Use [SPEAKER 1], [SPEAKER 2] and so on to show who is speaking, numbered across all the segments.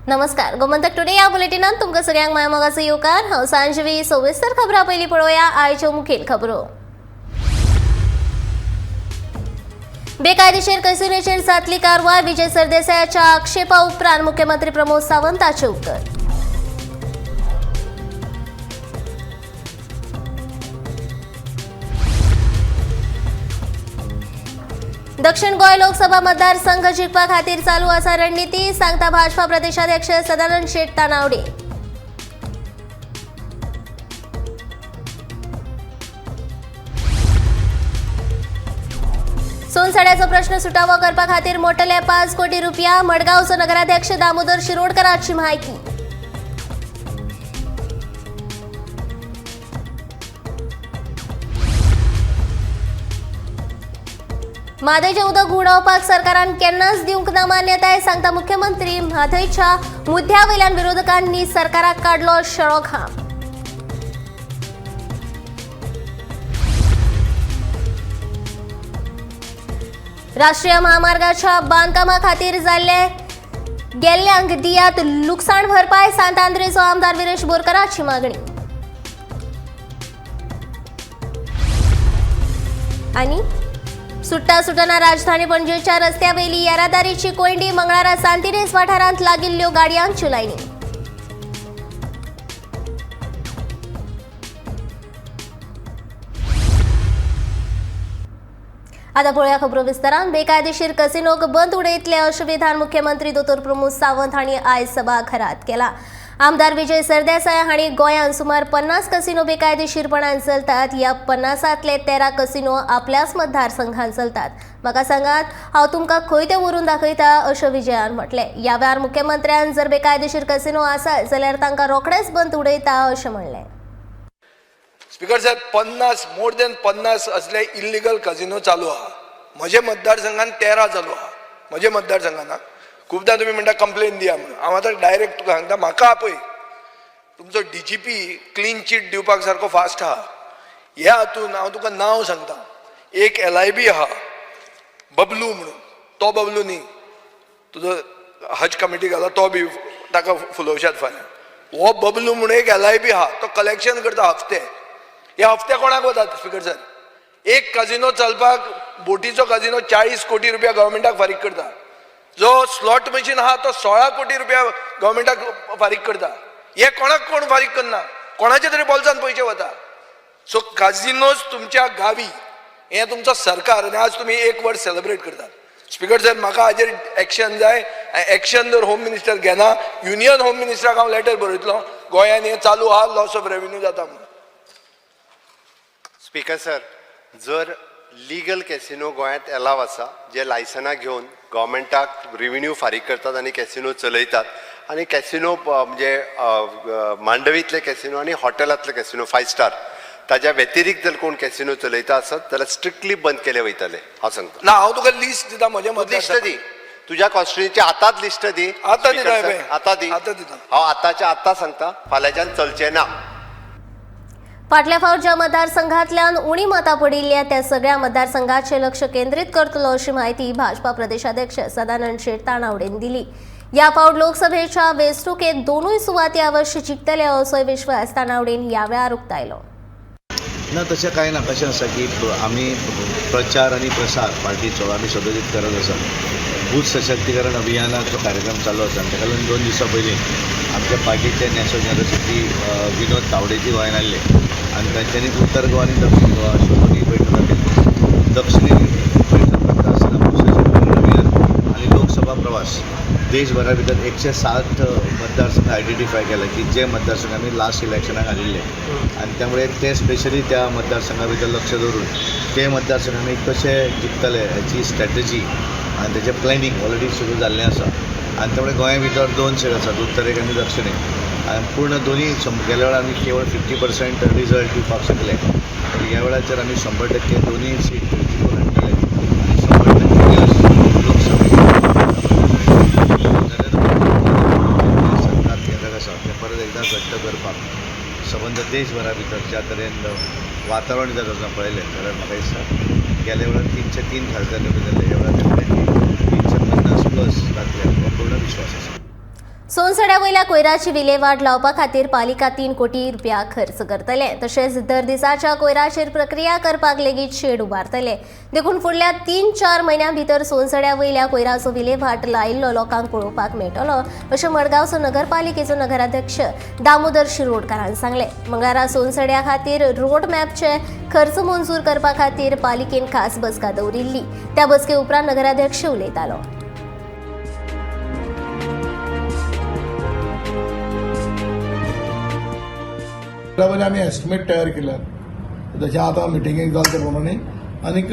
[SPEAKER 1] नमस्कार, गोमंतक टुडे या बुलेटिनात तुमकां सगळ्यांक माया मोगाचो येवकार. हांव सांजवी. सविस्तर खबरां पयलीं पळोवया आयच्यो मुखेल खबरो. बेकायदेशीर कसिनोचेर जातली कारवाय, विजय सरदेसायाच्या आक्षेपा उपरांत मुख्यमंत्री प्रमोद सावंताचे उत्तर. दक्षिण गोंय लोकसभा मतदारसंघ जिखपा खातीर चालू आसा रणनिती, सांगता भाजपा प्रदेशाध्यक्ष सदानंद शेट तानावडे. सोनसड्याचो प्रश्न सुटावो करपा खातीर मोटले 5 कोटी रुपया, मडगांवचो नगराध्यक्ष दामोदर शिरोडकराची माहिती. म्हादयचें उदक घुंवडावपाक सरकारान केन्नाच दिवंक ना मान्यताय, सांगता मुख्यमंत्री. म्हादयच्या मुद्द्या वयल्यान विरोधकांनी सरकाराक काडलो शेळो घाम. राष्ट्रीय महामार्गाच्या बांदकामा खातीर जाल्ले गेल्ल्यांक दियात लुकसाण भरपाय, सांत आंद्रेचो आमदार विरेश बोरकराची मागणी. आनी सुट्टा सुटना राजधानी पणजेच्या रस्त्यावेली येरादारीची कोंयडी, मंगळारा सांतिनेस वाठारांत लागिल्ल्यो गाडयांच्यो लायनी. आता पळोवया खबरो विस्तारान. बेकायदेशीर कसिनोक बंद उडयतले अशें विधान मुख्यमंत्री दोतोर प्रमोद सावंत हांणी आयज सभाघरात केला. आमदार विजय सरदेसाय हांणी गोंयांत सुमार 50 कसिनो बेकायदेशीरपणान चलतात. ह्या 50तले 13 कसिनो आपल्याच मतदारसंघात चलतात. म्हाका सांगात, हांव तुमकां खंय ते व्हरून दाखयता, अशें विजयान म्हटलें. ह्या वेळार मुख्यमंत्र्यान जर बेकायदेशीर कसिनो आसा जाल्यार तांकां रोखडेच बंद उडयता अशें म्हणलें.
[SPEAKER 2] स्पीकर साहेब, 50 मोर दॅन 50 असले इल्लिगल कजिनो चालू आहा. म्हजे मतदारसंघान 13 चालू आहा. म्हजे मतदारसंघान खुबदां तुमी म्हणटा कंप्लेन दिया म्हणून. हांव आतां डायरेक्ट तुका सांगता, म्हाका आपय. तुमचो डीजीपी क्लीन चीट दिवपाक सारको फास्ट आहा. ह्या हातून हांव तुका नांव सांगता. एक एलआयबी आहा, बबलू म्हणून. तो बबलू न्ही, तुजो हज कमिटी घाला तो बी ताका फुलोवशात फाल्यां. हो बबलू म्हणून एक एलआयबी आहा, तो कलेक्शन करता हफ्ते. हे हफ्ते कोणाक वतात स्पीकर सर? एक काजिनो चलपाक, बोटीचो काजिनो 40 कोटी रुपया गव्हर्मेंटाक फारीक करता. जो स्लॉट मशीन आहा तो 16 कोटी रुपया गव्हर्मेंटाक फारीक करता. हे कोणाक कोण फारीक करना, कोणाचे तरी बोल्सान पयशे वता. सो काजिनोज तुमच्या गावी, हें तुमचो सरकार आनी आज तुमी एक वर्स सेलिब्रेट करतात. स्पीकर सर, म्हाका हाजेर एक्शन जाय. एक्शन जर होम मिनिस्टर घेना, युनियन होम मिनिस्टराक हांव लेटर बरयतलो, गोंयांत हें चालू आहा, लॉस ऑफ रेवेन्यू जाता म्हणून.
[SPEAKER 3] स्पीकर सर, जर लिगल कॅसिनो गोंयांत एलाव आसा, जे लायसनां घेवन गव्हर्मेंटाक रिव्हेन्यू फारीक करतात आनी कॅसिनो चलयतात, आनी कॅसिनो म्हणजे मांडवींतले कॅसिनो आनी हॉटेलांतले कॅसिनो फायव स्टार, ताज्या व्यतिरिक्त जर कोण कॅसिनो चलयता आसत जाल्यार स्ट्रिक्टली बंद केले वयतले, हांव सांगता.
[SPEAKER 2] ना, हांव तुका लिस्ट दिता म्हज्या
[SPEAKER 3] लिस्ट दी, तुज्या कॉन्स्टिट्युएन्सीची आतांच लिस्ट दी.
[SPEAKER 2] आतां दिता.
[SPEAKER 3] Speaker sir,
[SPEAKER 2] पळय.
[SPEAKER 3] आतां दी.
[SPEAKER 2] आतां दिता.
[SPEAKER 3] हांव आतांच्या आतां सांगता, फाल्यांच्यान चलचें ना.
[SPEAKER 1] फाटल्या फावट ज्या मतदारसंघातल्यान उणी मतां पडिल्ल्या त्या सगळ्या मतदारसंघाचेर लक्ष केंद्रीत करतलो, अशी माहिती भाजपा प्रदेशाध्यक्ष सदानंद शेट तानावडेन दिली. या फावट लोकसभेच्या वेंचणुकेत दोनूय सुवाती अवश्य जिखतले, असोय विश्वास तानावडेन ह्या वेळार उक्तायलो.
[SPEAKER 4] ना, तशें कांय ना. कशें आसा की आमी प्रचार आनी प्रसार पार्टीचो आमी सदोदीत करत आसा. बूथ सशक्तीकरण अभियानाचो कार्यक्रम चालू आसा आनी ताका लागून 2 दिसां पयलीं आमच्या पार्टीचे नॅशनल जनरल सेक्रेटरी विनोद तावडेजी गोंयांत आयिल्ले आनी तांच्यांनी उत्तर गोवा आनी दक्षिण गोवा अश्यो दोनूय बैठका केल्यो. दक्षिणी बैठक करता आसतना बूथ सशक्तीकरण अभियान आनी लोकसभा प्रवास, देशभरा भितर 160 मतदारसंघ आयडेंटिफाय केले की जे मतदारसंघ आमी लास्ट इलेक्शनाक हारिल्ले आनी त्यामुळे ते स्पेशली त्या मतदारसंघा भितर लक्ष दवरून ते मतदारसंघ आमी कशे जिखतले हाची स्ट्रॅटजी आनी तेजें प्लॅनिंग ऑलरेडी सुरू जाल्लें आसा. आनी त्यामुळे गोंया भितर 2 सीट आसात, उत्तरेक आनी दक्षिणेक, आनी पूर्ण दोनूय गेल्या वेळार आमी केवळ 50% रिजल्ट दिवपाक शकले, तर ह्या वेळाचेर आमी 100% दोनूय सीट जिखून हाडटले आनी 100% यश लोकसभेक नरेंद्र मोदी सरकार केंद्राक आसा तें परत एकदां घट्ट करपाक सबंद देशभरा भितर ज्या तरेन वातावरण जर आसा पळयलें जाल्यार म्हाका दिसता गेल्या वेळार 303 खासदार निवडून जाल्ले, ह्या वेळार डेफिनेटली 350 प्लस जातले हो पूर्ण विश्वास आसा.
[SPEAKER 1] सोनसड्या वयल्या कोयराची विलेवाट लावपा खातीर पालिका 3 कोटी रुपया खर्च करतले. तशेंच दर दिसाच्या कोयराचेर प्रक्रिया करपाक लेगीत शेड उबारतले. देखून फुडल्या 3-4 म्हयन्यां भितर सोनसड्या वयल्या कोयराचो विलेवाट लायिल्लो लोकांक पळोवपाक मेळटलो अशें मडगांवचो नगरपालिकेचो नगराध्यक्ष दामोदर शिरोडकारान सांगलें. मंगळारा सोनसड्या खातीर रोड मॅपचे खर्च मंजूर करपा खातीर पालिकेन खास बसका दवरिल्ली. त्या बसके उपरांत नगराध्यक्ष उलयतालो.
[SPEAKER 5] त्यामध्ये आम्ही एस्टिमेट तयार केला जशें आतां मिटिंगेक जालें ते प्रमाणे. आनीक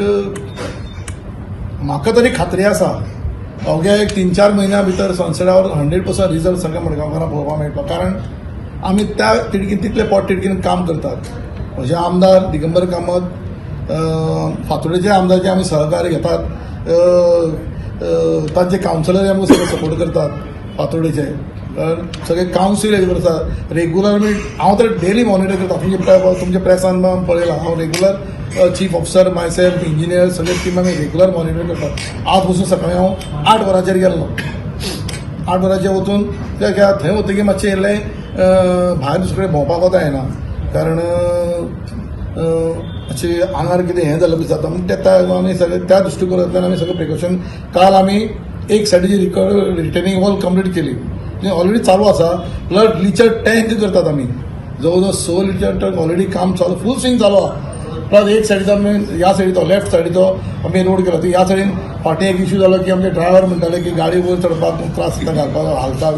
[SPEAKER 5] म्हाका तरी खात्री आसा अवघ्या एक 3-4 म्हयन्या भितर सनसेटावर 100% रिजल्ट सगळ्या मडगांवकारांक पळोवपाक मेळटलो. कारण आमी त्या तिडकीन तितले पोट तिडकीन काम करतात. म्हजे आमदार दिगंबर कामत, फातोडेचे आमदार जे आमी सहकार्य घेतात, तांचे कावन्सिलर आमकां सगळे सपोर्ट करतात. फातोडेचे सगळे कावन्सील हे करतात रेगुलर. आमी हांव तर डेली मॉनिटर करता. तुमच्या प्रेसान पळयलां हांव regular chief officer, myself, engineer, सगळे टीम आमी रेगुलर मॉनिटर करतात. आज पसून सकाळी हांव 8 वरांचेर गेल्लो. 8 वरांचेर वचून कित्याक थंय वतकीर मातशें इल्लें भायर दुसरे कडेन भोंवपाक वता येना, कारण मातशें आंगार कितें हें जालें बी जाता. म्हण त्या आमी सगळे त्या दृश्टिकोनांतल्यान आमी सगळें प्रिकॉशन. काल आमी एक सायडीची रिटेनिंग वॉल कंप्लीट केली, ती ऑलरेडी चालू आसा. प्लस लिचर टँक करतात आमी, जवळ जवळ 6 लिचर टँक ऑलरेडी काम चालू, फूल स्विंग चालू आहा. प्लस एक सायडीचो आमी ह्या सायडीचो लेफ्ट सायडीचो आमी रोड केला. ह्या सायडीन फाटीं एक इशू जालो की आमचे ड्रायव्हर म्हणटाले की गाडी वयर चडपाक त्रास जाता, घालपाक हालता.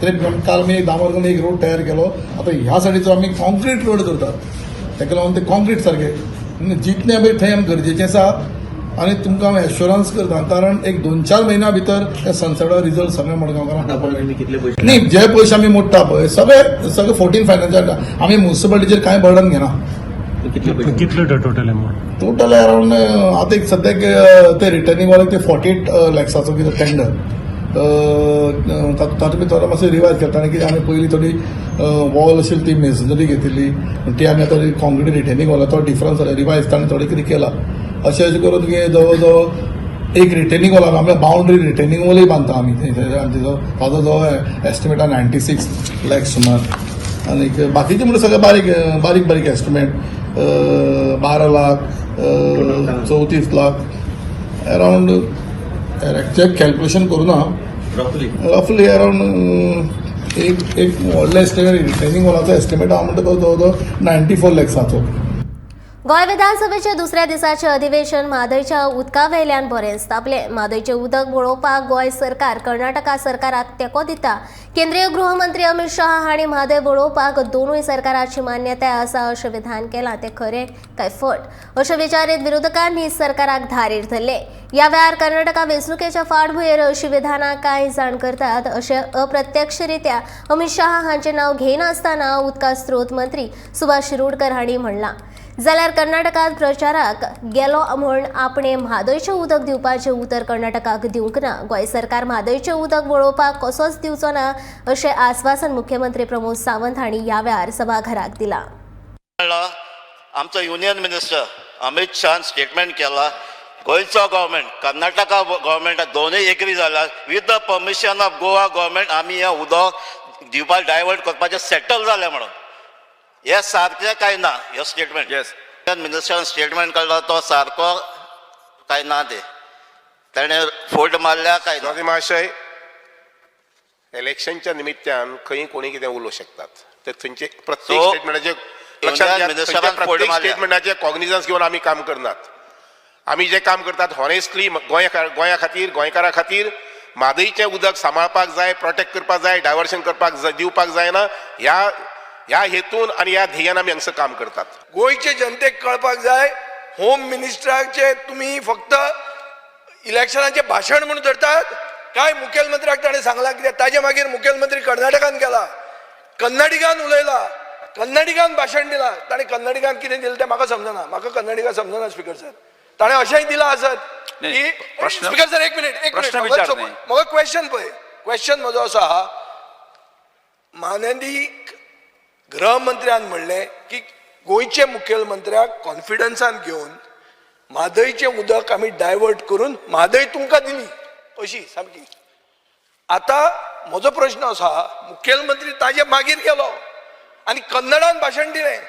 [SPEAKER 5] तरी काल आमी डांबर करून एक रोड तयार केलो. आतां ह्या सायडीचो आमी कॉन्क्रीट रोड करतात, ताका लागून ते कॉन्क्रीट सारके जितलें आमी थंय आमी गरजेचें आसा. आनी तुमकां हांव एश्योरन्स करता, कारण एक 2-4 म्हयन्या भितर त्या सनसेटा रिजल्ट सगळ्या मडगांवकारांक पळोवपाक मेळटलो.
[SPEAKER 4] कितले पयशे?
[SPEAKER 5] न्ही, जे पयशे आमी मोडटा पळय सगळे सगळे 14 फायनान्साक. आमी मुन्सिपालिटीचेर कांय बर्डन घेना.
[SPEAKER 4] कितले पयशे?
[SPEAKER 6] कितलो टोटल अमाऊंट?
[SPEAKER 5] टोटल अरावंड आतां एक सद्याक ते रिटर्निंग वॉलाक ते 48 लॅक्साचो कितें टेंडर, तातूंत भितर मातशें रिवायज केता. आनी कितें आमी पयलीं थोडी वॉल आशिल्ली ती मेसनरी घेतिल्ली, ती आमी आतां कॉन्क्रीट रिटेनिंग वॉलाचो डिफरन्स जालो, रिवायज ताणें थोडें कितें केलां. अशें अशें करून की जवळ जवळ एक रिटेनिंग वॉल आमी बाउंड्री रिटेनिंग वॉलूय बांदता आमी थंय. आमचे ताजो जो एस्टिमेट आहा 96 लॅक्स सुमार. आनीक बाकीचे म्हणल्यार सगळे बारीक बारीक बारीक estimate, 12 lakh, 34 lakh around. Exact calculation करूं ना.
[SPEAKER 4] रफली.
[SPEAKER 5] रफली अरावंड एक एक व्हडलो एस्टिमेट रिटेनिंग वॉलाचो एस्टिमेट हांव म्हणटा तो जवळ जवळ 94 लॅक्साचो.
[SPEAKER 1] गोंय विधानसभेच्या दुसऱ्या दिसाचें अधिवेशन म्हादयच्या उदका वेल्यान बरेंच तापलें. म्हादयचें उदक वळोवपाक गोंय सरकार कर्नाटका सरकाराक तेंको दिता. केंद्रीय गृहमंत्री अमित शाह हांणी म्हादय वळोवपाक दोनूय सरकाराची मान्यताय आसा अशें विधान केलां, तें खरें काय फट अशें विचारीत विरोधकांनी सरकाराक धारेर धरले. ह्या वेळार कर्नाटका वेंचणुकेच्या फाटभुंयेर अशी विधानां कांय जाण करतात अशें अप्रत्यक्षरित्या अमित शाह हांचें नांव घेयनासतना उदका स्रोत मंत्री सुभाष शिरोडकर हांणी म्हणलां. जाल्यार कर्नाटकांत प्रचाराक गेलो म्हूण आपणे म्हादयचें उदक दिवपाचें उतर कर्नाटकाक दिवंक ना. गोंय सरकार म्हादयचें उदक वळोवपाक कसोच दिवचो ना अशें आस्वासन मुख्यमंत्री प्रमोद सावंत हांणी ह्या वेळार सभाघराक दिलां.
[SPEAKER 7] आमचो युनियन मिनिस्टर अमित शहान स्टेटमेंट केला, गोंयचो गव्हर्मेंट, कर्नाटका गव्हर्मेंट दोनूय एग्री जाला, with the permission of Goa government आमी हें उदक दिवपाक डायवर्ट करपाचें सेटल जालें म्हणून. हें सारकें काय ना हें स्टेटमेंट?
[SPEAKER 8] येस.
[SPEAKER 7] मिनिस्टरान स्टेटमेंट काडला तो सारको काय ना? ते तेणें फोट मारल्या काय ना?
[SPEAKER 8] सभापती महाशय, इलेक्शनच्या निमित्तान खंय कोणी कितें उलोवंक शकतात. तर थंयचे प्रत्येक
[SPEAKER 7] So,
[SPEAKER 8] स्टेटमेंटाचे लक्षात
[SPEAKER 7] union
[SPEAKER 8] घेयात,
[SPEAKER 7] मिनिस्टरान
[SPEAKER 8] थंयच्या
[SPEAKER 7] फोड
[SPEAKER 8] प्रत्येक
[SPEAKER 7] मारल्या.
[SPEAKER 8] स्टेटमेंटाचे कॉग्निजन्स घेवन आमी काम करनात. आमी जे काम करतात हॉनेस्टली गोंया खातीर, गोंयकारा खातीर. म्हादईचें उदक सांबाळपाक जाय, प्रोटेक्ट करपाक जाय, डायवर्शन करपाक दिवपाक जायना, ह्या ह्या हेतून आनी ह्या ध्येयान आमी हांगसर काम करतात.
[SPEAKER 2] गोंयचे जनतेक कळपाक जाय, होम मिनिस्टराचे तुमी फक्त इलेक्शनाचें भाशण म्हणून धरतात काय मुखेलमंत्र्याक ताणें सांगलां कित्याक? ताजे मागीर मुखेलमंत्री कर्नाटकान गेला, कन्नडिगान उलयला, कन्नडिगान भाशण दिलां ताणें. कन्नडिगान कितें दिलें तें म्हाका समजना, म्हाका कन्नडिगा समजना. स्पिकर सर, ताणें अशेंय दिलां आसत की
[SPEAKER 9] प्रश्न-
[SPEAKER 2] स्पिकर सर, एक मिनिट, एक
[SPEAKER 9] प्रश्न
[SPEAKER 2] मिनिट.
[SPEAKER 9] विचार न्ही.
[SPEAKER 2] म्हजो क्वेश्चन पळय, क्वेश्चन म्हजो असो आहा, माननीय गृहमंत्र्यान म्हणलें की गोंयचे मुखेलमंत्र्याक कॉन्फिडन्सान घेवन म्हादयचें उदक आमी डायवर्ट करून म्हादय तुमकां दिली अशी सामकी. आतां म्हजो प्रश्न आसा, मुखेलमंत्री ताजे मागीर गेलो आनी कन्नडान भाशण दिलें.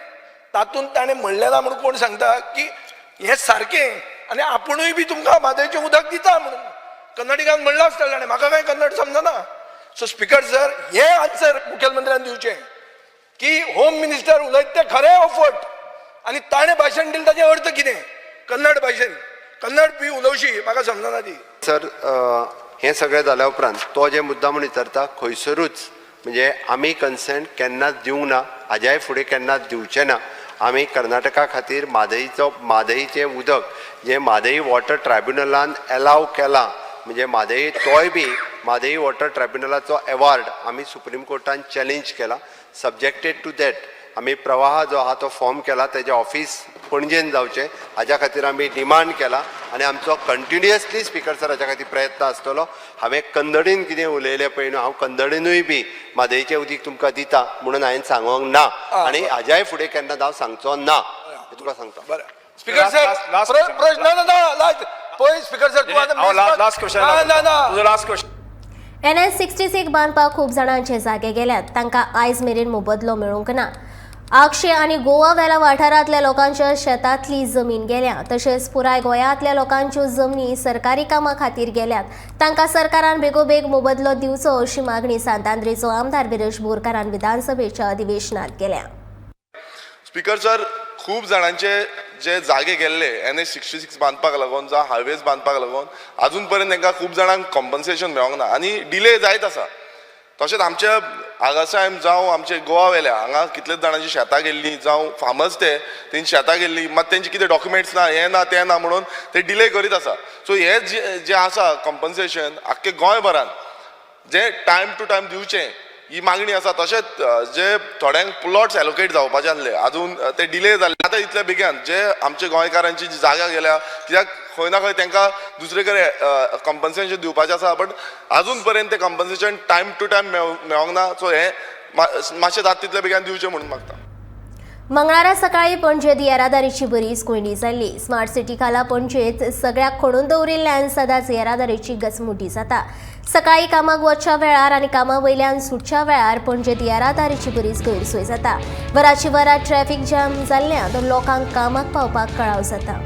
[SPEAKER 2] तातूंत ताणें म्हणलें ना म्हणून कोण सांगता की हें सारकें आनी आपुणूय बी तुमकां म्हादयचें उदक दिता म्हणून कन्नडिगान म्हणलां आसतलें ताणें. म्हाका कांय कन्नड समजना. सो स्पिकर सर, हें आन्सर मुखेलमंत्र्यान दिवचें की होम मिनिस्टर उलयता तें खरें हो फट, आनी ताणें भाशण दिलें ताचें अर्थ कितें? कन्नड भाशेन कन्नड बी उलोवशी म्हाका समजना ती.
[SPEAKER 3] सर, हें सगळें जाल्या उपरांत तो जे मुद्दा म्हूण विचारता, खंयसरूच म्हणजे आमी कन्सेंट केन्नाच दिवंक ना, हाज्याय फुडें केन्नाच दिवचे ना. आमी कर्नाटका खातीर म्हादईचो, म्हादईचें उदक जें म्हादई वॉटर ट्रायब्युनलान एलाव केलां, म्हणजे म्हादई तोय बी म्हादई वॉटर ट्रायब्युनलाचो एवार्ड आमी सुप्रीम कोर्टान चॅलेंज केला. सब्जेक्टेड टू that आमी प्रवाह जो आहा तो फॉर्म केला, तेजें ऑफीस पणजेन जावचें हाज्या खातीर आमी डिमांड केला आनी आमचो कंटिन्युअसली स्पिकर सर हाज्या खातीर प्रयत्न आसतलो. हांवें कन्नडीन कितें उलयलें पळय न्हू, हांव कन्नडीनूय बी म्हादईचें उदीक तुमकां दिता म्हणून हांवें सांगोंक ना आनी हाज्याय फुडें केन्ना हांव सांगचो ना हें तुका सांगता.
[SPEAKER 2] बरें speaker sir,
[SPEAKER 6] Last- last question.
[SPEAKER 2] प्रश्न ना ना लास्ट पळय स्पिकर सर, तूं आतां
[SPEAKER 6] लास्ट क्वेश्चन.
[SPEAKER 2] ना ना ना.
[SPEAKER 6] तुझं लास्ट क्वेश्चन.
[SPEAKER 1] NS 66 बांदपाक खूब जाणांचे जागे गेल्यात, तांकां आयज मेरेन मोबदलो मेळूंक ना. आगशे आनी गोवा वेला वाठारांतल्या लोकांच्या शेतांतली जमीन गेल्या, तशेंच पुराय गोंयांतल्या लोकांच्यो जमनी सरकारी कामां खातीर गेल्यात, तांकां सरकारान बेगोबेग मोबदलो दिवचो अशी मागणी सांतांद्रेचो आमदार विरेश बोरकारान विधानसभेच्या अधिवेशनात केल्या.
[SPEAKER 9] स्पीकर सर, खूब जाणांचे जे जागे गेल्ले NH 66 बांदपाक लागून जावं हायवेज बांदपाक लागून, अजून पर्यंत तांकां खूब जाणांक कॉम्पन्सेशन मेळोंक ना आनी डिले जायत आसा. तशेंच आमच्या आगासायम जावं आमचे गोवा वेल्या हांगा कितलेच जाणांची शेतां गेल्लीं, जावं फार्मर्स ते तेंची शेतां गेल्लीं, मात तेंचे कितें डॉक्युमेंट्स ना, हें ना, तें ना म्हणून ते डिले करीत आसा. सो हे जे जें आसा कॉम्पन्सेशन आख्खे गोंयभरान जे टायम टू टायम दिवचें ही मागणी आसा. तशेंच जे थोड्यांक प्लॉट्स एलोकेट जावपाचे आसले आजून ते डिले जाले. आतां इतल्या बेगीन जे आमचे गोंयकारांची जी जागा गेल्या, कित्याक खंय ना खंय तांकां दुसरे कडेन कॉम्पन्सेशन दिवपाचें आसा, बट आजून पर्यंत ते कॉम्पन्सेशन टायम टू टायम मेळोंक ना. सो हें मातशें जाता तितल्या बेगीन दिवचें म्हणून मागता.
[SPEAKER 1] मंगळारा सकाळी पणजेत येरादारीची बरीच कोंयडी जाल्ली. स्मार्ट सिटी खाला पणजेत सगळ्याक खणून दवरिल्ल्यान सदांच येरादारीची गचमुटी जाता. सकाळी कामाक वचच्या वेळार आनी कामा वयल्यान सुटच्या वेळार पणजेत येरादारीची बरीच गैरसोय जाता. वराची वरां ट्रॅफिक जाम जाल्ल्यान लोकांक कामाक पावपाक कळाव जाता.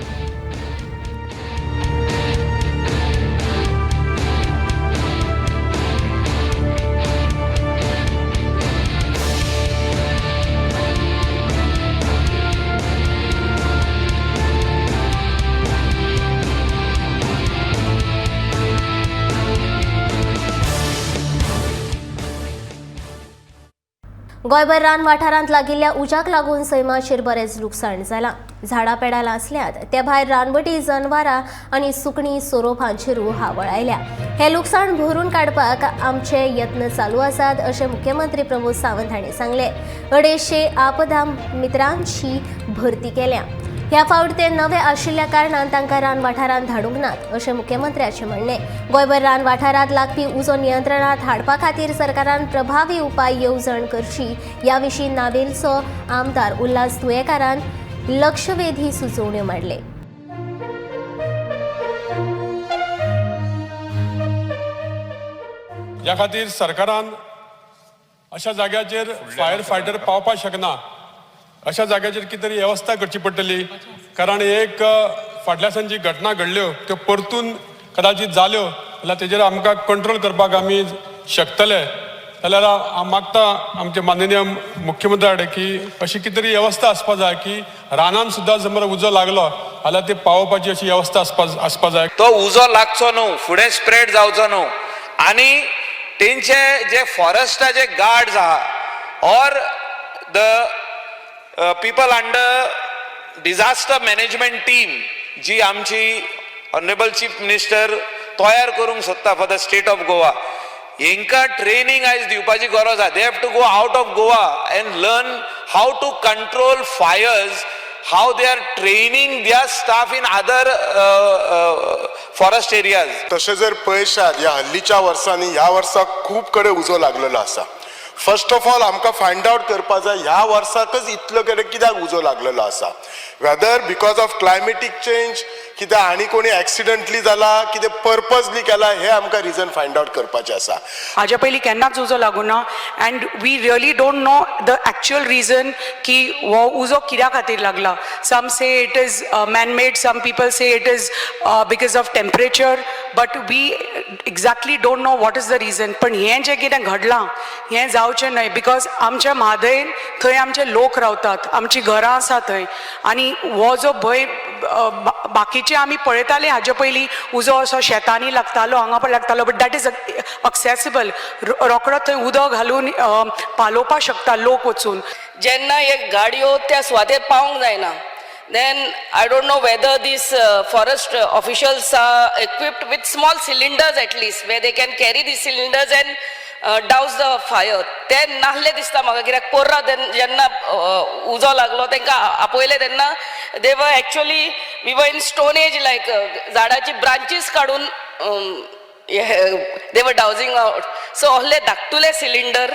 [SPEAKER 1] गोंयभर रान वाठारांत लागिल्ल्या उज्याक लागून सैमाचेर बरेंच लुकसाण जालां. झाडां पेडां लासल्यात, त्या भायर रानवटी जनावरां आनी सुकणीं सोरोप हांचेरूय हावळ आयल्या. हें लुकसाण भरून काडपाक आमचे यत्न चालू आसात अशें मुख्यमंत्री प्रमोद सावंत हांणी सांगलें. 250 आपदा मित्रांची भरती केल्या. ह्या फावट ते नवे आशिल्ल्या कारणान तांकां रान वाठारांत धाडूंक नात अशें मुख्यमंत्र्याचें म्हणणें. गोंयभर रान वाठारांत लागपी उजो नियंत्रणांत हाडपा खातीर सरकारान प्रभावी उपाय येवजण करची ह्या विशीं नावेलचो आमदार उल्हास तुयेकारान लक्षवेधी सुचोवण्यो मांडले.
[SPEAKER 10] ह्या खातीर सरकारान अशा जाग्याचेर फायर फायटर पावपाक शकना अशा जाग्याचेर कितें तरी वेवस्था करची पडटली. कारण एक फाटल्या दिसान जी घटना घडल्यो त्यो परतून कदाचित जाल्यो जाल्यार तेजेर आमकां कंट्रोल करपाक आमी शकतले. जाल्यार हांव मागता आमचे माननीय मुख्यमंत्र्या कडेन की अशी कितें तरी वेवस्था आसपा जाय की रानान सुद्दां जर उजो लागलो जाल्यार ते पावोवपाची अशी वेवस्था आसपा जाय.
[SPEAKER 11] तो उजो लागचो न्हू, फुडें स्प्रेड जावचो न्हू आनी तेंचे जे फॉरेस्टाचे गार्ड्स आहा or the people under disaster management team जी आमची ऑनरेबल चीफ मिनिस्टर तयार करूंक सोदता for the state of Goa, हेंकां ट्रेनींग आयज दिवपाची गरज आहा. They have to go out of Goa and learn how to control fires, how they are training their staff in other forest areas.
[SPEAKER 12] तशें जर पळयशात ह्या हल्लीच्या वर्सांनी ह्या वर्साक खूब कडेन उजो लागलेलो आसा. फर्स्ट ऑफ ऑल आमकां फायंड आवट करपा जाय ह्या वर्साकच इतलो कडेन कित्याक उजो लागलेलो आसा, whether because of climatic change कित्याक आनी कोणी एक्सिडंटली जाला, कितें पर्पजली केला, हें आमकां रिजन फायंड आवट करपाचें आसा.
[SPEAKER 6] हाज्या पयलीं केन्नाच उजो लागूना and we really don't know the actual reason की हो उजो कित्या खातीर लागला. Some say it is man made, some people say it is because of temperature, but we exactly don't know what is the reason. पण हें जें कितें घडलां हें जावचें न्हय, because आमच्या म्हादयन थंय आमचे लोक रावतात, आमचीं घरां आसा थंय. आनी हो जो भंय बाकीचे आमी पळयताले हाजे पयलीं, उजो असो शेतांनी लागतालो, हांगा पण लागतालो, बट that is accessible. रोकडो थंय उदक घालून पालोवपाक शकता लोक वचून.
[SPEAKER 13] जेन्ना हे गाडयो त्या सुवातेर पावंक जायना, then I don't know whether these forest officials are equipped with small cylinders at least, where they can carry these cylinders and douse the fire. ते नासले दिसता म्हाका, कित्याक पोर्रा जेन्ना उजो लागलो तांकां आपयले तेन्ना they were actually, we were in stone age, like झाडाची ब्रांचीस काडून they were dousing out. So असले धाकटुले cylinder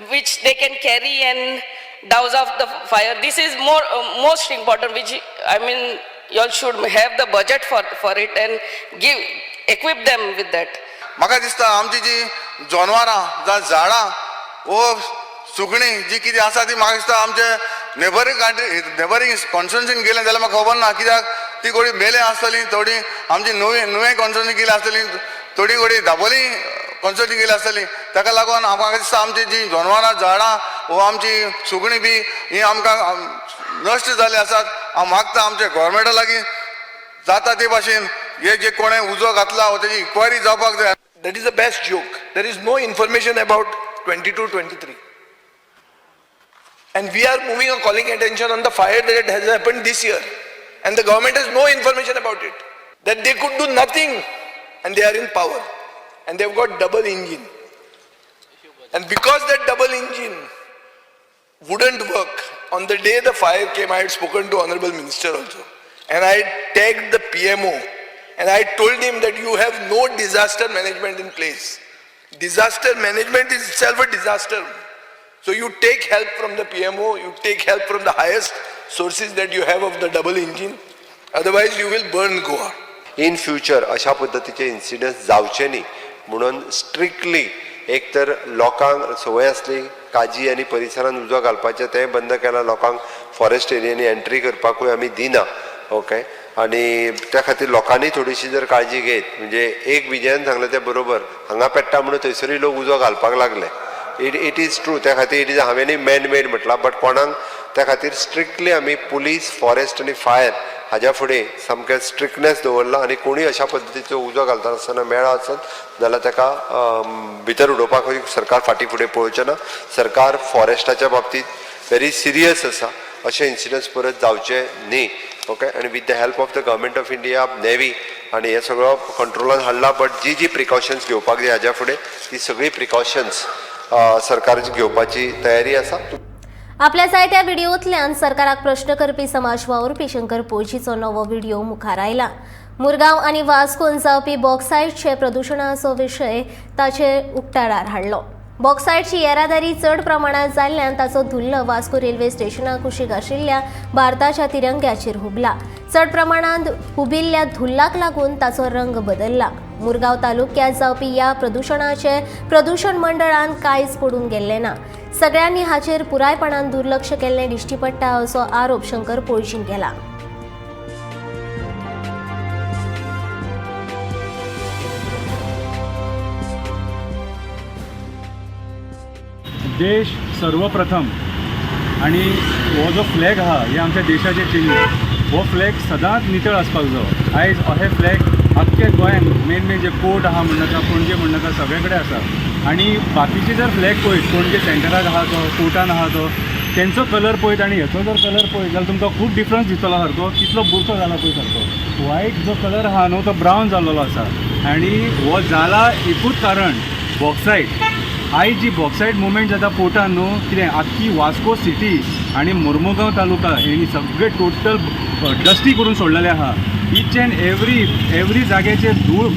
[SPEAKER 13] which they can carry and douse off the fire. This is more most important, which I mean, you all should have the budget for it and give equip them with that.
[SPEAKER 9] म्हाका दिसता आमची जी जनवरां जावं झाडां वो सुकणीं जी कितें आसा ती म्हाका दिसता आमचे नेबरींग कंट्री, नेबरींग कॉन्स्टिट्युन्सीन गेलें जाल्यार म्हाका खबर ना, कित्याक ती थोडी मेल्या आसतली, थोडी आमची नुवें नुवें कॉन्स्टिट्युन्सी गेली आसतली, थोडी थोडी दाबोली कॉन्स्टिट्युन्सी गेली आसतली. ताका लागून म्हाका दिसता आमची जी जनवरां, झाडां वो आमची सुकणीं बी ही आमकां नश्ट जाल्ली आसात. हांव मागता आमच्या गोवोरमेंटा लागीं, जाता ते भाशेन हे जे कोणें उजो घातला हो तेजी इन्क्वायरी जावपाक जाय.
[SPEAKER 2] That is the best joke. There is no information about 22 23. And we are moving or calling attention on the fire that has happened this year. And the government has no information about it. That they could do nothing. And they are in power. And they've got double engine. And because that double engine wouldn't work, on the day the fire came, I had spoken to Honorable Minister also. And I tagged the PMO. And I told him that you have no disaster management in place. Disaster management is itself a disaster. So you take help from the PMO, you take help from the highest sources that you have of the double engine. Otherwise, you will burn Goa.
[SPEAKER 3] In future अशा पद्दतीचे incidence जावचे न्ही म्हणून strictly एक तर लोकांक संवय आसली काजी आनी परिसरान उजो घालपाचें, तें बंद केलां. लोकांक फॉरेस्ट एरियांनी एंट्री करपाकूय आमी दिना, ओके. आनी त्या खातीर लोकांनी थोडीशी जर काळजी घेत, म्हणजे एक विजयान सांगलें तें बरोबर, हांगा पेट्टा म्हणून थंयसरूय लोक उजो घालपाक लागले. It is true. त्या खातीर it is, हांवेंय मॅन मेड म्हटलां, बट कोणाक त्या खातीर स्ट्रिक्टली आमी पुलीस, फॉरेस्ट आनी फायर हाज्या फुडें सामकें स्ट्रिक्टनेस दवरला आनी कोणूय अशा पद्दतीचो उजो घालता आसतना मेळा आसत जाल्यार ताका भितर उडोवपाकूय सरकार फाटीं फुडें पळोवचें ना. सरकार फॉरेस्टाच्या बाबतींत व्हेरी सिरियस आसा, अशे इन्सिडंट्स परत जावचे न्ही, ओके. आनी with the help of the Government of India, Navy आनी हे सगळो कंट्रोलान हाडला, बट जी जी प्रिकॉशन्स घेवपाक जाय हाज्या फुडें ती सगळी प्रिकॉशन्स सरकार घेवपाची तयारी आसा.
[SPEAKER 1] आपल्या जायत्या व्हिडिओतल्यान सरकाराक प्रश्न करपी समाज वावुरपी शंकर पोळजीचो नवो व्हिडिओ मुखार आयला. मुरगांव आनी वास्कोन जावपी बॉक्सायटचे प्रदुशणाचो विशय ताचे उक्ताडार हाडलो. बॉक्सायटची येरादारी चड प्रमाणात जाल्ल्यान ताचो धुल्ल वास्को रेल्वे स्टेशना कुशीक आशिल्ल्या भारताच्या तिरंग्याचेर हुबला. चड प्रमाणात हुबिल्ल्या धुल्लाक लागून ताचो रंग बदलला. मुरगांव तालुक्यात जावपी ह्या प्रदुशणाचे प्रदूषण मंडळान कांयच पडून गेल्लें ना. सगळ्यांनी हाचेर पुरायपणान दुर्लक्ष केल्लें दिश्टी पडटा, असो आरोप शंकर पोळजीन केला.
[SPEAKER 10] देश सर्वप्रथम आणि हो जो फ्लॅग आहा हे आमच्या देशाचें चिन्ह, हो फ्लॅग सदांच नितळ आसपाक जायो. आयज हे फ्लॅग आख्खे गोंयान मेन मेन जे कोर्ट आहा म्हणनाका, पणजे म्हणनाका, सगळे कडेन आसा. आनी बाकीचे जर फ्लॅग पळयत, पणजे सेंटराक आहा तो, कोर्टान आहा तो, तेंचो कलर पळयत आनी हेचो जर कलर पळयत जाल्यार तुमकां खूब डिफरन्स दिसतलो. सारको कितलो बुरसो जाला पळय, सारको वायट जो कलर आहा न्हू तो ब्रावन जाल्लो आसा. आनी हो जाला एकूच कारण बॉक्सायट. आयज जी बॉक्सायट मुवमेंट जाता पोर्टान न्हू, कितें आख्खी वास्को सिटी आनी मोर्मुगांव तालुका हेणी सगळे टोटल डस्टी करून सोडलेले आहा. इच एंड एवरी एवरी जाग्याचेर धूळ,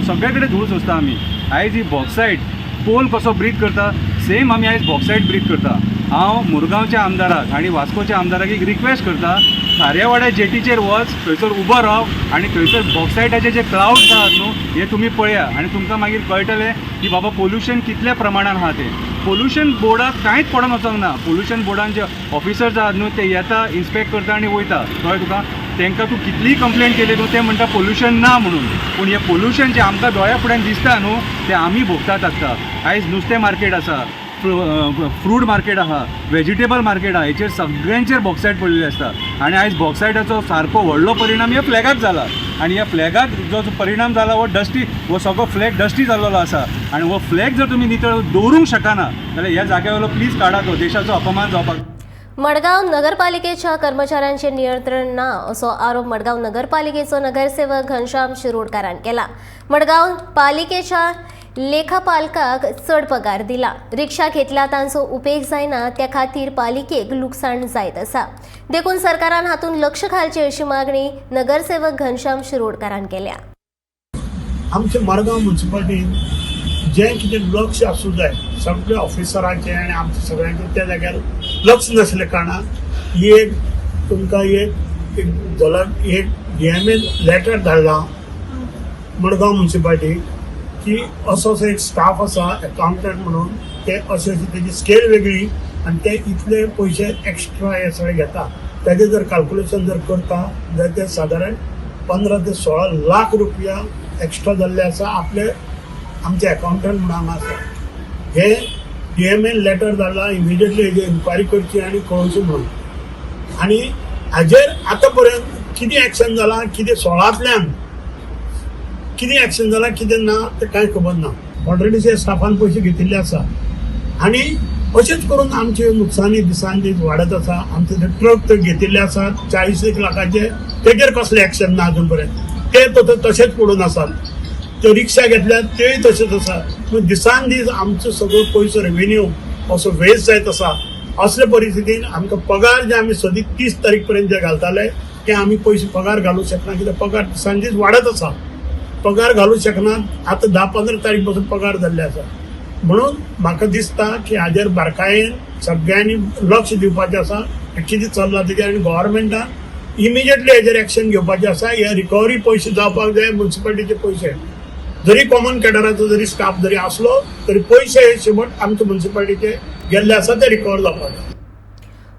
[SPEAKER 10] सगळे कडेन धूळ सोंसता आमी. आयज ही बॉक्सायट कोल कसो ब्रीद करता, सेम आमी आयज बॉक्सायट ब्रीद करता. हांव मुरगांवच्या आमदाराक आनी वास्कोच्या आमदाराक एक रिक्वेस्ट करता,
[SPEAKER 14] खारेवाड्या जेटीचेर वच, थंयसर उबो राव आनी थंयसर बॉक्सायटाचे जे क्लाउड्स आहात न्हू हे तुमी पळया आनी तुमकां मागीर कळटलें की बाबा पोल्युशन कितल्या प्रमाणान आहा तें. पोल्युशन बोर्डाक कांयच पडोन वचोंक ना. पोल्युशन बोर्डान जे ऑफिसर्स आहात न्हू ते येता, इन्स्पेक्ट करता आनी वयता. कळ्ळें तुका? तांकां तूं कितलीय कंप्लेन केली न्हू ते म्हणटा पोल्युशन ना म्हणून, पूण हें पोल्युशन जें आमकां दोळ्या फुड्यान दिसता न्हू तें आमी भोगतात आत्तां. आयज नुस्तें मार्केट आसा, फ्रूट मार्केट आहा, वेजिटेबल मार्केट आहा, हेचेर सगळ्यांचेर बॉक्सायट पडलेली आसता आनी आयज बॉक्सायटाचो सारको व्हडलो परिणाम ह्या फ्लॅगाक जाला आनी ह्या फ्लॅगाक जो परिणाम जाला हो डस्टी, हो सगळो फ्लॅग डस्टी जाल्लो आसा आनी हो फ्लॅग जर तुमी नितळ दवरूंक शकना जाल्यार ह्या जाग्या वयलो प्लीज काडात, हो देशाचो अपमान जावपाक.
[SPEAKER 1] मडगांव नगरपालिकेच्या कर्मचाऱ्यांचेर नियंत्रण ना असो आरोप मडगांव नगरपालिकेचो नगरसेवक घनश्याम शिरोडकारान केला. मडगांव पालिकेच्या लेखापालकाक चड पगार दिला, रिक्षा घेतल्या तांचो उपेग जायना, त्या खातीर पालिकेक लुकसाण जायत आसा, देखून सरकारान हातूंत लक्ष घालचें अशी मागणी नगरसेवक घनश्याम शिरोडकारान केल्या.
[SPEAKER 15] आमचे मडगांव म्युन्सिपाल्टीन जें कितें लक्ष आसूं जाय सगळे ऑफिसरांचें आनी आमच्या सगळ्यांचें त्या जाग्यार लक्ष नासल्या कारणान एक तुमकां एक झलक एक डीएमएन लेटर धाडलां मडगांव म्युन्सिपाल्टीक की असो असो एक स्टाफ आसा एकाउंटंट म्हणून, ते अशें अशें तेजी स्केल वेगळी आनी ते इतले पयशे एक्स्ट्रा हे सगळे घेता. तेजें जर काल्कुलेशन जर करता जाल्यार ते सादारण 15 ते 16 लाख रुपया एक्स्ट्रा जाल्ले आसा आपले आमचे अकाउंटंट म्हणून हांगा आसा. हे डीएमएन लेटर धाडला इमिजिएटली हेजी इन्क्वायरी करची आनी कळोवची म्हणून. आनी हाजेर आतां पर्यंत कितें एक्शन जालां, कितें 16तल्यान कितें एक्शन जालां कितें ना तें कांय खबर ना. ऑलरेडी ते स्टाफान पयशे घेतिल्ले आसा आनी अशेंच करून आमचे नुकसानी दिसान दीस वाडत आसा. आमचे ते ट्रक ते घेतिल्ले आसा 40 लाखाचे, तेजेर कसलें एक्शन ना अजून पर्यंत, ते तशेंच पडून आसात. ते रिक्षा घेतल्यात तेय तशेंच आसा. दिसान दीस आमचो सगळो पयसो रेवेन्यू असो वेस्ट जायत आसा. असले परिस्थितीन आमकां पगार जे आमी सदीं 30 तारीख पर्यंत जे घालताले ते आमी पयशे पगार घालूंक शकना, कित्याक पगार दिसान दीस वाडत आसा, पगार घालूंक शकना. आतां 10-15 तारीख पासून पगार जाल्ले आसा. म्हणून म्हाका दिसता की हाजेर बारकायेन सगळ्यांनी लक्ष दिवपाचें आसा कितें चल्लां तेजेर आनी गव्हर्मेंटान इमिजिएटली हेजेर एक्शन घेवपाचें आसा. हे रिकवरी पयशे जावपाक जाय म्युन्सिपाल्टीचे पयशे, जरी कॉमन कॅडराचो जरी स्टाफ जरी आसलो तरी पयशे हे शेवट आमचे म्युन्सिपाल्टीचे गेल्ले आसा ते रिकवर जावपाक जाय.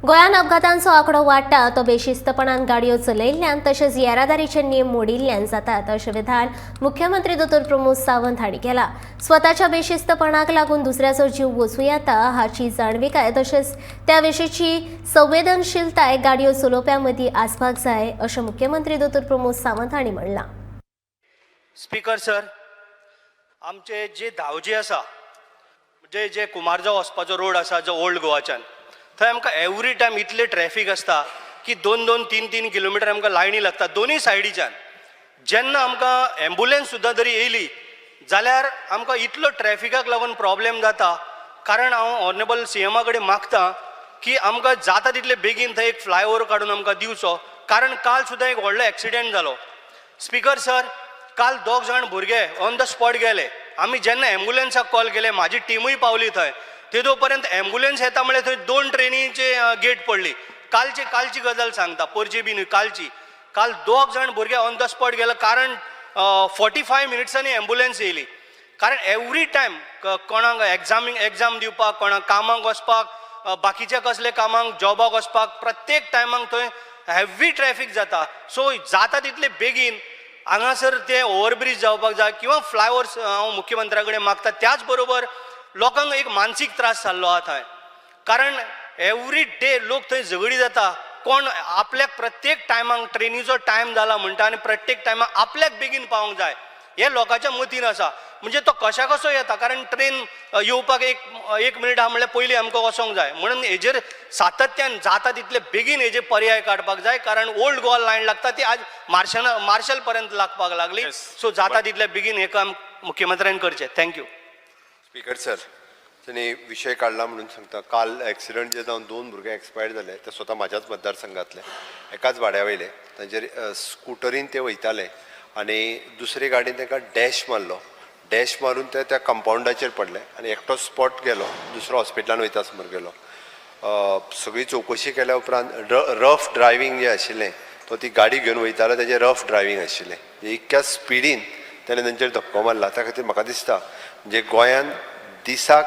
[SPEAKER 1] गोंयांत अपघातांचो आंकडो वाडटा तो बेशिस्तपणान गाडयो चलयल्ल्यान तशेंच येरादारीचे नेम मोडिल्ल्यान जातात अशें विधान मुख्यमंत्री दोतोर प्रमोद सावंत हांणी केलां. स्वताच्या बेशिस्तपणाक लागून दुसऱ्याचो जीव वचूं येता हाची जाणविकाय तशेंच त्या विशींची संवेदनशीलताय गाडयो चलोवप्यां मदीं आसपाक जाय अशें मुख्यमंत्री दोतोर प्रमोद सावंत हांणी म्हणलां.
[SPEAKER 16] स्पीकर सर, आमचे जे धावजे आसा, जे जे कुमारजाव वचपाचो रोड आसा जो ओल्ड गोवाच्यान, थंय आमकां एवरी टायम इतले ट्रॅफीक आसता की 2-2, 3-3 किलोमिटर आमकां लायनी लागता दोनूय सायडीच्यान. जेन्ना आमकां एम्बुलन्स सुद्दां जरी येयली जाल्यार आमकां इतलो ट्रॅफिकाक लागून प्रॉब्लेम जाता. कारण हांव ऑनरेबल सीएमा कडेन मागता की आमकां जाता तितले बेगीन थंय एक फ्लायओवर काडून आमकां दिवचो, कारण काल सुद्दां एक व्हडलो एक्सिडंट जालो. स्पीकर सर, काल 2 जाण भुरगे ऑन the spot गेले. आमी जेन्ना एम्बुलन्साक कॉल केले, म्हाजी टिमूय पावली थंय, तेदो पर्यंत एम्बुलन्स येता म्हळ्यार थंय 2 ट्रेनीचे गेट पडली. कालची गजाल सांगता, परची बी न्हय, कालची. काल 2 जाण भुरगे ऑन the spot गेले, कारण 45 मिनिट्सांनी एम्बुलन्स येयली. कारण एवरी टायम कोणाक एग्जाम दिवपाक, कोणाक कामाक वचपाक, बाकीच्या कसले कामांक, जॉबाक वचपाक, प्रत्येक टायमाक थंय हेवी ट्रॅफीक जाता. सो जाता तितले बेगीन हांगासर ते ओवरब्रीज जावपाक जाय किंवा फ्लायओवर्स हांव मुख्यमंत्र्या कडेन मागता. त्याच बरोबर लोकांक एक मानसीक त्रास जाल्लो आहा थंय, कारण एवरी डे लोक थंय झगडी जाता. कोण आपल्याक प्रत्येक टायमाक ट्रेनीचो टायम जाला म्हणटा आनी प्रत्येक टायमाक आपल्याक बेगीन पावोंक जाय हे लोकांच्या मतीन आसा. म्हणजे तो कशा कसो येता, कारण ट्रेन येवपाक एक मिनीट आहा म्हणल्यार पयलीं आमकां वचोंक जाय. म्हणून हेजेर सातत्यान जाता तितले बेगीन हेजे पर्याय काडपाक जाय, कारण ओल्ड गोवा लायन लागता ती आज मार्शल पर्यंत लागपाक लागली. सो जाता तितले बेगीन हें काम मुख्यमंत्र्यान करचें. Thank you.
[SPEAKER 3] Speaker sir, तेणी विशय काडला म्हणून सांगता. काल एक्सिडंट जे जावन 2 भुरगे एक्सपायर जाले ते स्वता म्हाज्याच मतदारसंघातले, एकाच वाड्या वयले. तांचेर स्कुटरीन ते वयताले आनी दुसरे गाडयेन तांकां डॅश मारलो. डॅश मारून ते त्या कंपावंडाचेर पडले आनी एकटो स्पॉट गेलो, दुसरो हॉस्पिटलान वयता समोर गेलो. सगळी चवकशी केल्या उपरांत रफ ड्रायव्हींग जें आशिल्लें, तो ती गाडी घेवन वयतालो तेजें रफ ड्रायव्हींग आशिल्लें, इतक्या स्पिडीन तेणें तेंचेर धपको मारला. त्या खातीर म्हाका दिसता म्हणजे गोंयान दिसाक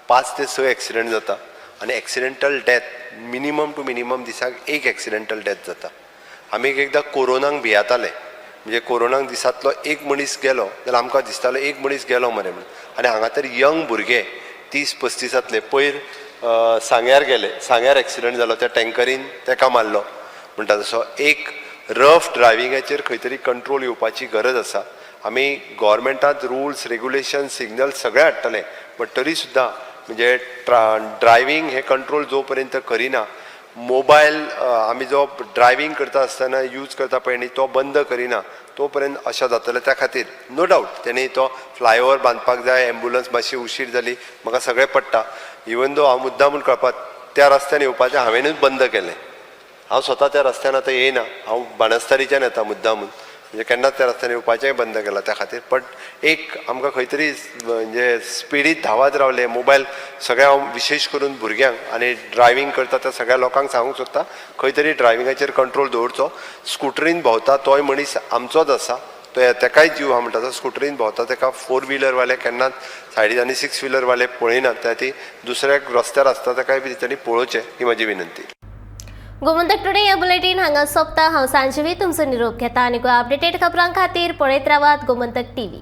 [SPEAKER 3] 5 ते 6 एक्सिडंट जाता आनी accidental death minimum to minimum दिसाक एक एक्सिडेंटल डेथ जाता. आमी एक एकदां कोरोनाक भियेताले, म्हणजे कोरोनाक दिसांतलो एक मनीस गेलो जाल्यार आमकां दिसतालो एक मनीस गेलो मरे म्हणून. आनी हांगा तर यंग भुरगे 30-35 पयर सांग्यार गेले, सांग्यार एक्सिडंट जालो, त्या टँकरीन तेका मारलो. म्हणटा तसो एक रफ ड्रायव्हिंगाचेर खंय तरी कंट्रोल येवपाची गरज आसा. आमी गोवोरमेंटांत रुल्स रेगुलेशन सिग्नल सगळें हाडटले, बट तरी सुद्दां म्हणजे ड्रायव्हींग हें कंट्रोल जो पर्यंत करिना, मोबायल आमी जो ड्रायव्हींग करता आसतना यूज करता पळय न्ही तो बंद करिना तो पर्यंत अशें जातलें. त्या खातीर नो डावट तेणी तो फ्लायओवर बांदपाक जाय, एम्बुलन्स मातशी उशीर जाली म्हाका सगळें पडटा. इवन दो हांव मुद्दाम म्हूण कळपाक त्या रस्त्यान येवपाचें हांवेनूच बंद केलें. हांव स्वता त्या रस्त्यान आतां येयना, हांव बाणस्तारीच्यान येता मुद्दामून, म्हणजे केन्नाच त्या रस्त्यान येवपाचेंय बंद केलां त्या खातीर. बट एक आमकां खंय तरी म्हणजे स्पिडीत धांवत रावले मोबायल सगळ्या, हांव विशेश करून भुरग्यांक आनी ड्रायव्हींग करता त्या सगळ्या लोकांक सांगूंक सोदता खंय तरी ड्रायव्हिंगाचेर कंट्रोल दवरचो. स्कुटरीन भोंवता तोय मनीस आमचोच आसा, तो तेकाय जीव आहा म्हणटा. स्कुटरीन भोंवता तेका 4 व्हिलरवाले केन्नाच सायडीन आनी 6 व्हिलरवाले पळयनात, त्या खातीर दुसऱ्याक रस्त्यार आसता तेकाय बी तेंच्यांनी पळोवचें, ही म्हाजी विनंती.
[SPEAKER 1] गोमंतक टुडे ह्या बुलेटीन हांगा सोंपता. हांव सांजवी तुमचो निरोप घेता आनी अपडेटेड खबरां खातीर पळयत रावात गोमंतक टीव्ही.